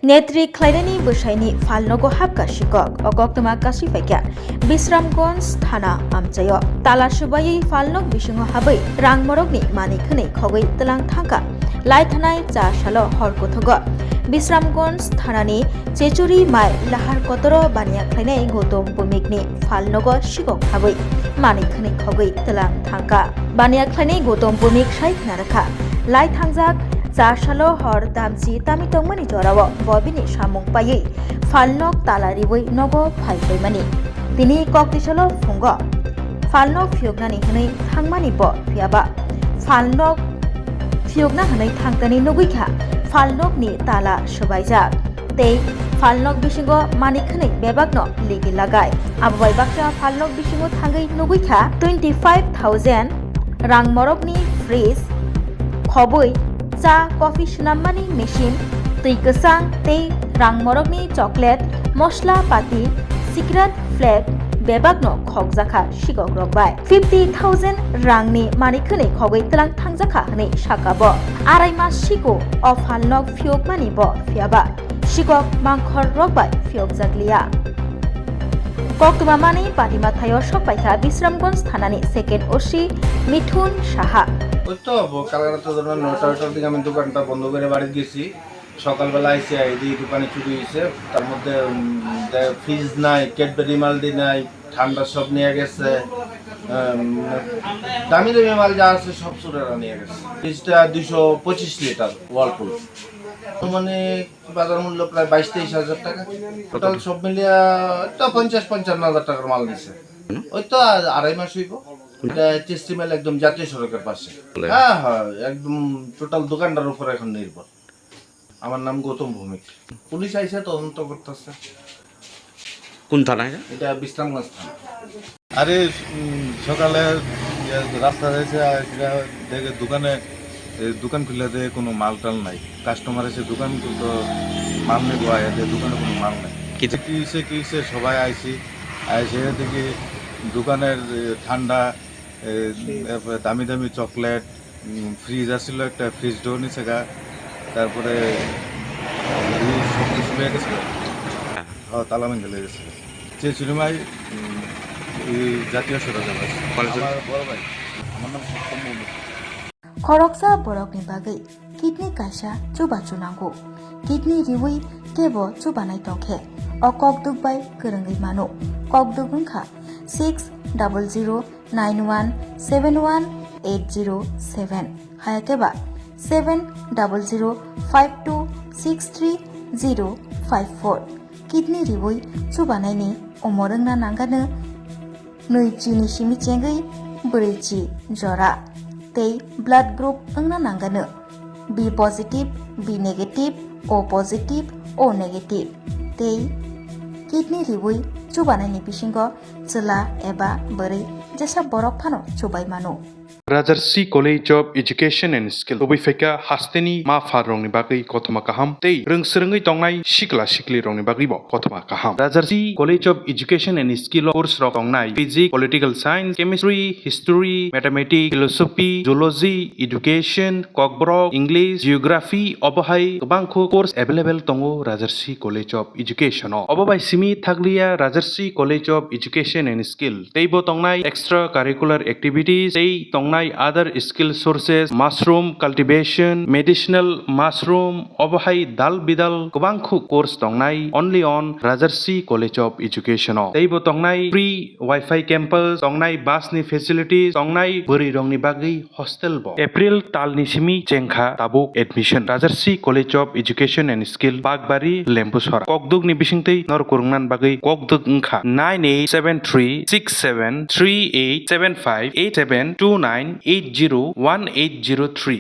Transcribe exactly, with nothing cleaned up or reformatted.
Netri khlainani bwsaini phalnogo hapkha sikok. O koktwma kasi phaikha Bisramganj thana amchaio. Tala swbaiwi phalnok bisingo habwi rangmorokni manwi khwnwi khogwi twlang thangkha. Lai thanai cha salo hor kuthugo Bisramganj thanani Chechuri mai lahar kotoro baniya khlainai Gautam Bhumikni phalnogo sikok habwi manwi khwnwi khogwi twlang thangkha. Baniya khlainai Gautam Bhumik sai khna rwkha. Lai thangjak cha salo hor damchi tami tongmani jorao bo bini samung paiwi phalnok tala riwi nogo phai paimani. Tini kok tisalo phungo phalnok phiyoknani hwnwi thangmani bo, phiyaba phalnok phiyokna hwnwi thangtani nugwi kha phalnokni tala swbaijak tei phalnok bisingo manwi khwnwi bebakno ligi lagai. Abo bai baksa phalnok bisingo thangwi nugwi kha twenty five thousand rang morokni fridge, khobwi, cha, coffee swnammani machine, twi kwchang tei rang morokni chocolate, mosla pati, cigarette flag bebakno khokjakha sikokrok bai. Fifty thousand rangni manwi khwnwi khogwi twlang thangjakha hwnwi sakha bo. Arai mas sigo o phalnok phiyokmani bo, phiyaba sikok mangkhor rok bai phiyokjakliya. Koktwma manwi patima thaio sokpaikha Bisramganj thanani second O C Mithun Saha. ওই তো ব-, কালকে রাত্রে ধরো নয়টা ওইটার দিকে আমি দোকানটা বন্ধ করে বাড়ি গেছি। সকালবেলা আইসি, আইডি দোকানে চুরি হয়েছে। তার মধ্যে, উম, দে-, ফ্রিজ নাই, ক্যাডবেরি মালটি নাই, ঠান্ডা সব নিয়ে গেছে। উম, দামি দামি মাল যা আছে সব চোরেরা নিয়ে গেছে। ফ্রিজটা দুইশো পঁচিশ লিটার ওয়ালপুল। মানে বাজার মূল্য প্রায় বাইশ তেইশ হাজার টাকা। টোটাল সব মিলিয়ে তো পঞ্চাশ পঞ্চান্ন হাজার টাকার মাল নিছে। ওই তো আ-, আড়াই মাস হইব। এটা চেস্টি মেল একদম জাতীয় সড়কের পাশে। হ্যাঁ, হ্যাঁ, একদম টোটাল দোকানটার উপর এখন নির্ভর। আমার নাম গৌতম ভৌমিক। পুলিশ আইসে তদন্ত করতেছে। কোন থানা এটা? এটা বিশ্রামগঞ্জ থানা। আরে, উম, সকালে, ইয়ে, রাস্তা যাইছে, আর এরা দেখে দোকানে, এ, দোকান খুলে দেখে কোনো মাল টাল নাই। কাস্টমার এসে দোকান তো মাল নেবো আয়া দেখে দোকানে কোনো মাল নাই। কি? কি হইছে, কি হইছে, সবাই আইছি, আইসে দেখি দোকানের, এ, ঠান্ডা, এ, এরপরে দামি দামি চকলেট, উম, ফ্রিজ আছিল একটা, ফ্রিজটাও নিছে গা। তারপরে এই সব কিছু লয়ে গেছে। হ্যাঁ, তালা ভেঙে লয়ে গেছে। যে সিনেমায়, উম, এই জাতীয় সড়কে বাস। আমার বড় ভাই, আমার নাম সত্যম মণ্ডল। Khoroksa borokni bagwi kidney kaisa chubachu nango. Kidney riwi kebo chubanai tongkhe o kokduk bai kwrwngwi mano. Kokduk wngkha six double zero nine one seven one eight zero seven, hayakhe ba seven double zero five two six three zero five four. Kidney riwi chubanaini umor wngna nangano nwi chini simi chengwi brwi chi jora tei blood group wngna nangano B positive, B negative, O positive, O negative tei kidney riwi chubanaini bisingo chwla eba bwrwi jesa borok phano chubai mano. Rajarsi College of Education and Skill tubui phaikha hasteni ma pharrokni bagwi kothoma kaham tei rwngswrwngwi tongnai sikla siklirokni bagwibo kothoma kaham. Rajarsi College of Education and Skill o course rok tongnai Physics, Political Science, Chemistry, History, Mathematics, Philosophy, Zoology, Education, Kokborok, English, Geography, obo hai kwbangkho course available tongo Rajarsi College of Education o. Obo bai simi thakliya Rajarsi College of Education and Skill. Teibo tongnai extra curricular activities, tei tongnai other skill sources, mushroom cultivation, medicinal mushroom, obo hai dal bidal kwbangkho course tongnai only on Rajarsi College of Education o. Teibo tongnai free Wi-Fi campus, tongnai bus ni facilities, tongnai bwrwi rokni bagwi hostel bo. April talni simi chengkha tabuk admission. Rajarsi College of Education and Skill, Pakbari, Lembusora. Kokduk ni bisingtwi nor kwrwngna bagwi kokduk wngkha nine eight seven three six seven three eight seven five eight seven two nine eight zero one eight zero three.